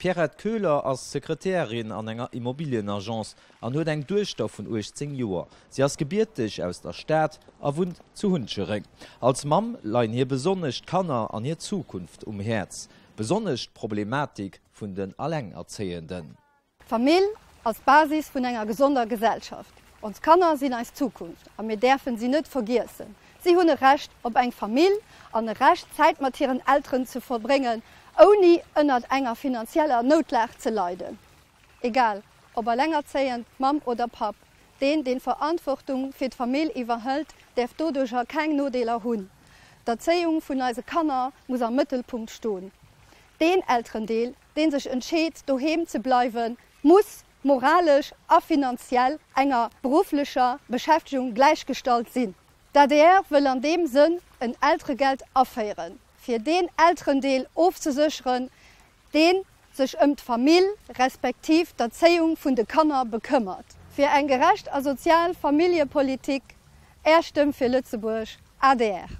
D'Pierrette Köhler ass Sekretärin an enger Immobilienagence an huet eng Duechter vun 18 Joer. Si ass gebierteg aus der Stad a wunnt zu Hunchereng. Als Mamm leien hir besonnesch d'Kanner an hir Zukunft um Häerz, besonnesch d'Problematik vun den Allengerzéienden. D'Famill ass d'Basis vun enger gesonder Gesellschaft. Ons Kanner sinn eis Zukunft a mir däerfen si net vergiessen. Si hunn e Recht op eng Famill an e Recht, Zäit mat hiren Elteren ze verbréngen, ouni ënnert enger finanzieller Noutlag ze leiden. Egal ob allengerzéiend Mamm oder Papp, deen, deen d'Verantwortung fir d'Famill iwwerhëlt, däerf doduercher keng Nodeeler hunn. D'Erzéiung vun eise Kanner muss am Mëttelpunkt stoen. Deen Elterendeel, dee sech entscheet, doheem ze bleiwen, muss moralesch a finanziell enger berufflecher Beschäftegung gläichgestallt sinn. D'adr wëll an deem Sënn en Elteregeld aféieren, fir deen Elterendeel ofzesécheren, dee sech ëm d'Famill respektiv d'Erzéiung vun de Kanner bekëmmert. Fir eng gerecht a sozial Familljepolitik, Är Stëmm fir Lëtzebuerg, adr.